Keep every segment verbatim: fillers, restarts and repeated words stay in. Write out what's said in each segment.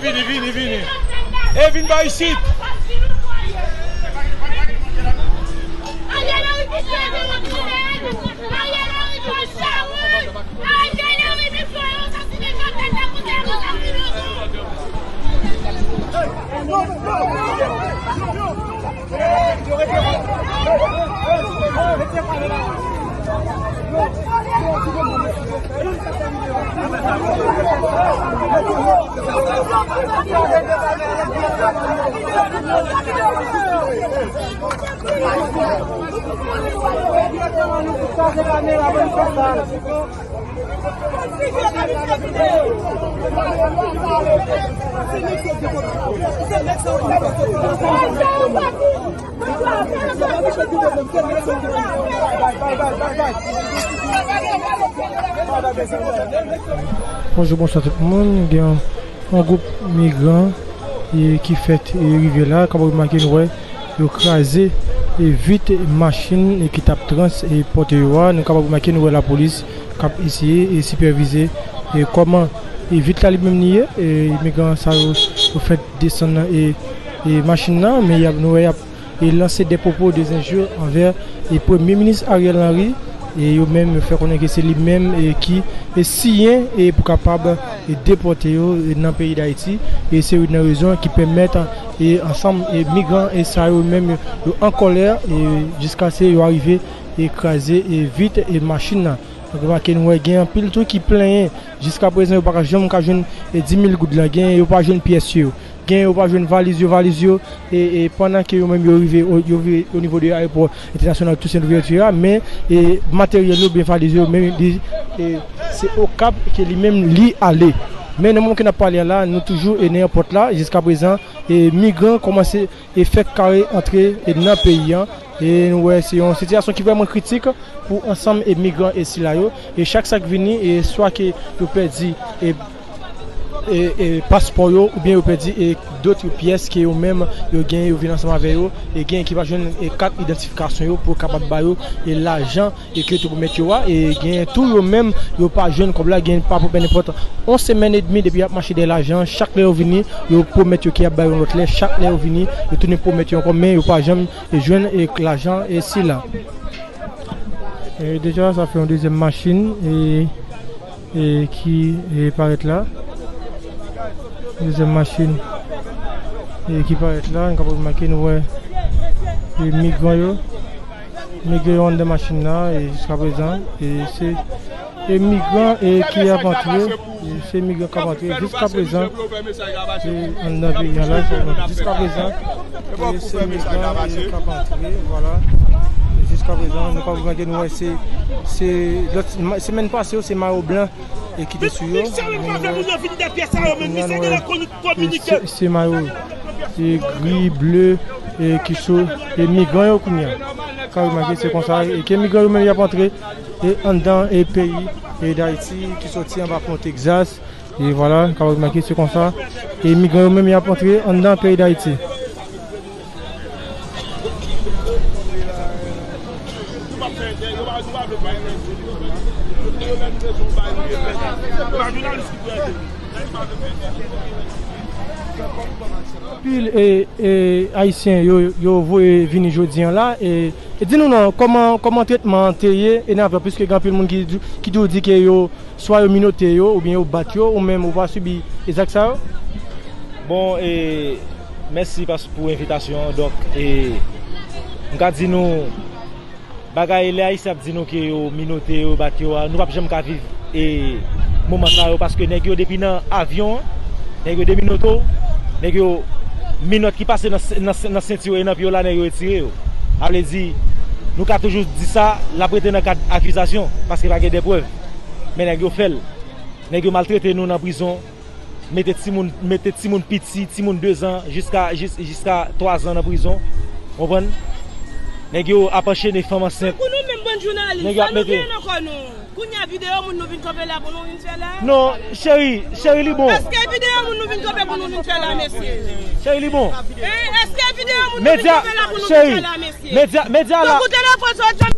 Vini, vini, vini. E vin pa isit. Bonjou, bonswa tout moun. Gen yon, yon gwoup migran, e, ki fèt, e, rive la. Kapab remake, nou wè yo kraze, e, vit machin, e, ki t ap trans, e, pòte yo a. Nou kapab remake, nou wè lapolis k ap eseye, e, sipèvize, e, kòman, e, vit la li menm li ye. E, migran sa yo, yo fèt desann, e, e, machin nan, men y ap, nou wè y ap e lanse de pwopo de zenjir anvè, e, Premye Minis Ariel Henry, e yo menm yo fè konnen ke se li menm, e, ki, e, siyen, e, pou kapab, e, depòte yo, e, nan peyi Dayiti, e se youn nan rezon ki pèmèt, e, ansanm, e, migran, e, sa yo menm yo, yo an kòlè, e, jiskaske yo arive, e, kraze, e, vit, e, machin nan. Donk, remake, nou wè gen anpil tou ki plenyen. Jiska prezan, yo pa ka janm ka jwenn, e, dis mil goud la. Gen, yo pa jwenn pyès yo. Gen, yo pa jwenn valiz yo, valiz yo. E, e pandan ke yo menm yo rive, o, yo rive o nivo de ayewopò entènasyonal Toussaint Louverture a, men, e, materyèl yo, byen valiz yo, men li, e, se Okap ke li menm li ale. Men nan moman ke n ap pale a la, nou toujou, e, nan èpòt la. Jiska prezan, e, migran kòmanse e fèk kare antre, e, nan peyi an. E nou wè, se yon sitiyasyon ki vrèman kritik pou ansanm, e, migran, e, sila yo. E chak sa k vini, e, swa ke yo pèdi, e, e, e, paspò yo, oubyen yo pèdi, e, dòt pyès ke yo menm yo gen, yo vin ansanm avè yo, e gen ki pa jwenn, e, kat idantifikasyon yo pou kapab ba yo, e, lajan e ke te pwomèt yo a, e gen tou yo menm, yo pa jwenn kòb la, gen pa pwomèt nenpòt yon semèn edmi depi y ap mache dèyè lajan, chak lè yo vini, yo pwomèt yo ke y ap ba yo yon lòt lè, chak lè yo vini, yo tounen pwomèt yo ankò, men yo pa janm, e, jwenn, e, lajan, e, sila. E deja, sa fè yon dezyèm machin, e, e ki, e, parèt la. Dezyèm machin, e, ki parèt la, nou kapab remake, nou wè, e, migran yo. Migran yo anndan machin nan, e, jiska prezan, e, se, e, migran, e, ki ap antre, e, se migran k ap antre jiska prezan, e, anndan peyi an la, jiska prezan, e, se migran, e, k ap antre, vwala. E jiska prezan, nou ka remake, nou wè, se, se lòt, semèn pase yo, se mayo blan e ki te sou yo. Kounye a nou wè, e, se, se mayo, e, gri, ble, e, ki sou, e, migran yo kounye a. Ka remake se konsa, e, ke migran yo menm y ap antre, e, anndan, e, peyi, e, Dayiti, ki soti anba pon Texas. E vwala, ka remake se konsa, e, migran yo menm y ap antre anndan peyi Dayiti. Anpil, e, e, Ayisyen yo, yo voye vini jodi an la, e, e di nou non, kòman, kòman tretman an te ye, e nan avan, piske gen anpil moun ki di, ki toujou di ke yo, swa yo menote yo, oubyen yo bat yo, ou menm ou pa sibi e zak sa yo? Bon, e, mèsi pas-, pou envitasyon an. Donk, e, m ka di nou, bagay lè Ayisyen ap di nou ke yo menote yo, bat yo a, nou p ap janm ka viv, e, moman sa yo, paske nèg yo depi nan avyon an, nèg yo demenote w, nèg yo menòt ki pase nan, nan, nan senti w e nan pye w la, nèg yo retire yo. A vle di, nou ka toujou di sa, l ap rete nan kad akizasyon, paske pa gen de prèv. Men nèg yo fè l. Nèg yo maltrete nou nan prizon, mete timoun, mete timoun piti, timoun de zan, jiska, jis-, jiska twa zan nan prizon. Konprann? Nèg yo ap anchene fanm ansent. Tankou nou menm bann jounalis, nèg yo ap sa nou mete genyen nan kò nou? Kounye a videyo moun nou vin kanpe la pou nou vin fè la? Non, cheri, cheri, li bon. Èske videyo moun nou vin kanpe pou nou vin fè la, mesye? Cheri, li bon. E, èske videyo moun nou vin kanpe la pou nou vin fè la, mesye? Medya, medya la. Tankou telefòn sa w ap janm.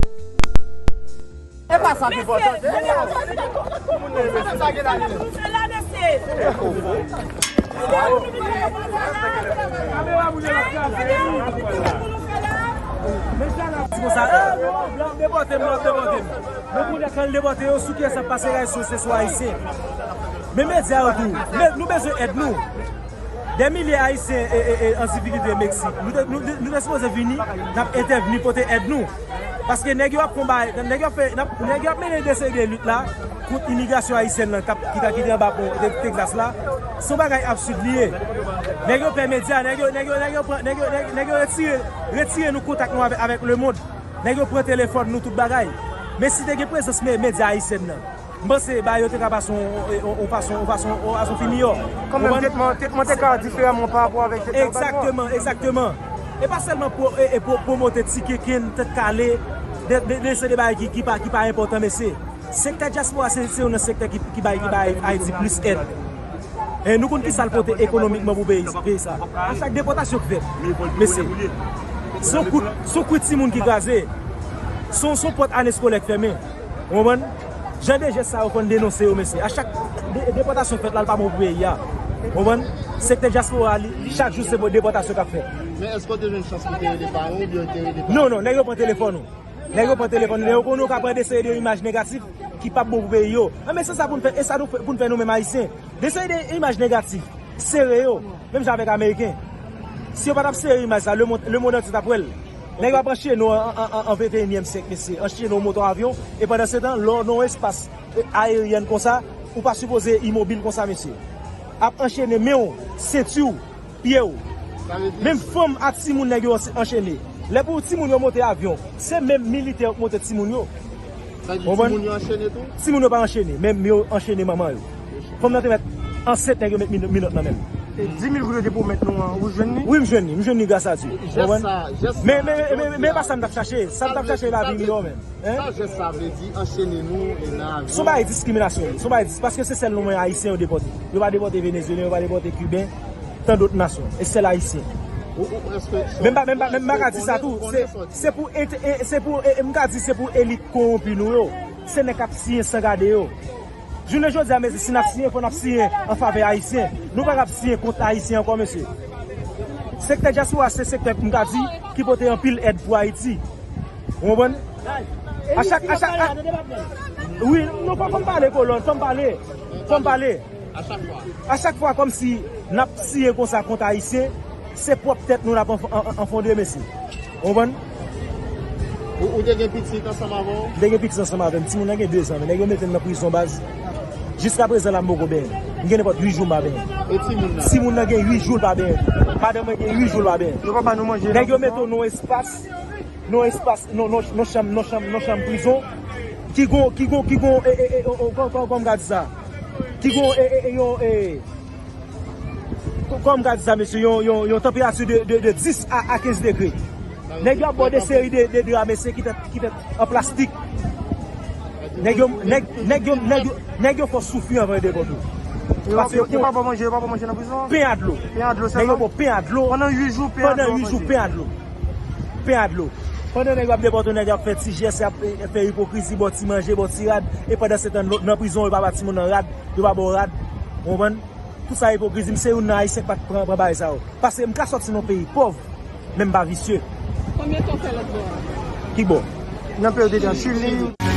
E pa sa ki enpòtan. Mesye, kounye a videyo moun nou vin kanpe pou nou vin fè la, mesye? Konsa, eh, l ap depòte m, l ap depòte m. Men kounye a, kan l depòte, yo sou kiyès ap pase, se sou Ayisyen. Men medya yo tou, men nou bezwen èd nou. Dè milye Ayisyen e, e, e, an difikilte Meksik. Nou te, nou, nou te sipoze vini, n ap entèvni pote èd nou. Paske nèg yo ap fè yon bagay, nèg yo ap fè, n ap, nèg yo ap mennen de seri de lit la kont imigrasyon ayisyèn nan k ap, ki ta kite anba pon Te-, Texas la. Se yon bagay absid li ye. Nèg yo pè medya, nèg yo, nèg yo, nèg yo pran, nèg yo, nèg, nèg yo retire, retire nou kontak nou avèk, avèk lemonn. Nèg yo pran telefòn nou, tout bagay. Men si te gen prezans me-, medya ayisyèn nan, m panse bagay yo te ka pase yon, yon, yon fason, yon fason, yon fason pi miyò. Kanmenm, tretman, tretman te ka diferaman pa rapò avèk tretman yo ba nou an. Egzakteman, egzakteman. E pa sèlman pwo-, e, e pwo-, pwomote ti kenken, tèt kale, de, de, de, se de bagay ki, ki pa, ki pa enpòtan, mesye. Sektè dyaspora se, se youn nan sektè ki, ki bay, ki bay Ayiti plis èd. E nou konn kisa l pote ekonomikman pou peyi, peyi sa. A chak depòtasyon k fèt, mesye, se yon kout, se yon kout timoun ki kraze, se yon, se yon pòt ane eskolè k fèmen. Ou konprann? Jan de jès sa yo fò n denonse yo, mesye. A chak de, depòtasyon k fèt la, l pa bon pou peyi a. Ou konprann? Sektè dyaspora li, chak jou se depòtasyon k ap fèt. Men èske w te jwenn chans pou te rele paran w oubyen w te rele paran? Non, non, nèg yo pran telefòn ou. Nèg yo pran telefòn, nèg yo konnen yo ka pran de seri de imaj negatif ki p ap bon pou peyi yo. Anben, se sa pou n fè, e sa nou fè, pou n fè nou menm Ayisyen. De seri de imaj negatif, sere yo, menm jan avèk Ameriken. Si yo pa t ap sere imaj sa, lemonn, lemonn antye t ap wè l. Nèg yo ap anchene w an, an, an, an venteyinyèm syèk, mesye. Anchene w moto avyon, e pandan se tan, lè w nan yon espas, e, aeryèn konsa, ou pa sipoze imobil konsa, mesye. Ap anchene men w, senti w, pye w. Menm fanm ak timoun nèg yo anse-, anchene. Lè pou timoun yo monte avyon, se menm militè yo k monte timoun yo. Sa di timoun yo anchene tou? Timoun yo pa anchene, men yo anchene manman yo. Fanm nan te mèt ansent, nèg yo met min-, minòt nan men l. E dis mil goud yo te pwomèt nou an, ou jwenn li? Wi, m jwenn li, m jwenn li gras a Dye. Ou konprann? Men, men, men, men, men pa sa m t ap chache. Sa m t ap chache lavi miyò menm. Hein? Sa jès sa vle di, anchene nou e nan avyon. Se yon bagay diskriminasyon, se yon bagay dis-, paske se sèl nou menm Ayisyen yo depòte. Yo pa depòte Venezyelyen, yo pa depòte Kiben, tan dòt nasyon. E sèl Ayisyen. Ou, ou, èske Men m pa, men m pa, men m pa ka di sa tou. Se, se pou ent-, e, se pou, e, e, m ka di se pou elit kowonpi nou yo. Se nèg k ap siyen san gade yo. Jounen jodi a, mesye, si n ap siyen, fò n ap siyen an favè Ayisyen. Nou pa kab siyen kont Ayisyen ankò, mesye. Sektè dyaspora se sektè, m ka di, ki pote anpil èd pou Ayiti. Ou konprann? A chak, a chak, a, wi, non, fò, fò m pale, kolòn, fò m pale. Fò m pale. A chak fwa. A chak fwa, kòmsi n ap siyen konsa kont Ayisyen, se pwòp tèt nou n ap anf-, an-, an-, anfonde, mesye. Ou konprann? Ou, ou te gen pitit ansanm avè w? M te gen pitit ansanm avè m. Timoun nan gen de zan, men nèg yo mete m nan prizon baz. Jiskaprezan la, m poko benyen. M gen nenpòt uit jou m pa benyen. E timoun nan? Timoun nan gen uit jou l pa benyen tou. Madanm mwen gen uit jou l pa benyen. Yo pa ba nou manje nan prizon? Nèg yo mete w nan yon espas, nan yon espas, nan, nan, nan chanm, nan chanm, nan chanm prizon, ki gon, ki gon, ki gon, e, e, e, o, o, kò-, kò-, kòman m ka di sa? Ki gon, e, e, e, yon, e, Kò-, kòman m ka di sa, mesye, yon, yon, yon tanperati de, de, de dis a, a kenz degre. Nèg yo ap ba w de seri de, de dra, mesye, ki fèt, ki fèt an plastik. Nèg yo, nèg, nèg yo, nèg yo, nèg yo fè w soufri anvan yo depòte w. Yo pa, yo, yo pa ba w manje, yo pa ba w manje nan prizon? Pen a dlo. Pen a dlo sèlman? Nèg yo ba w pen a dlo. Pandan uit jou, pen a dlo. Pandan uit jou, pen a dlo. Pen a dlo. Pandan nèg yo ap depòte w, nèg yo ap fè ti jès, y ap, e, fè ipokrizi, ba w ti manje, ba w ti rad, e pandan se tan, nan, nan prizon, yo pa ba timoun nan rad, yo pa ba w rad. Ou konprann? Tout sa ipokrizi, m se youn nan Ayisyen k pa t pran, pran bagay sa yo. Paske m ka sòti nan yon peyi pòv, men m pa visye. Konbyen tan w fè lòt bò a? Ki bò? Nan peyi w te di an, Chili.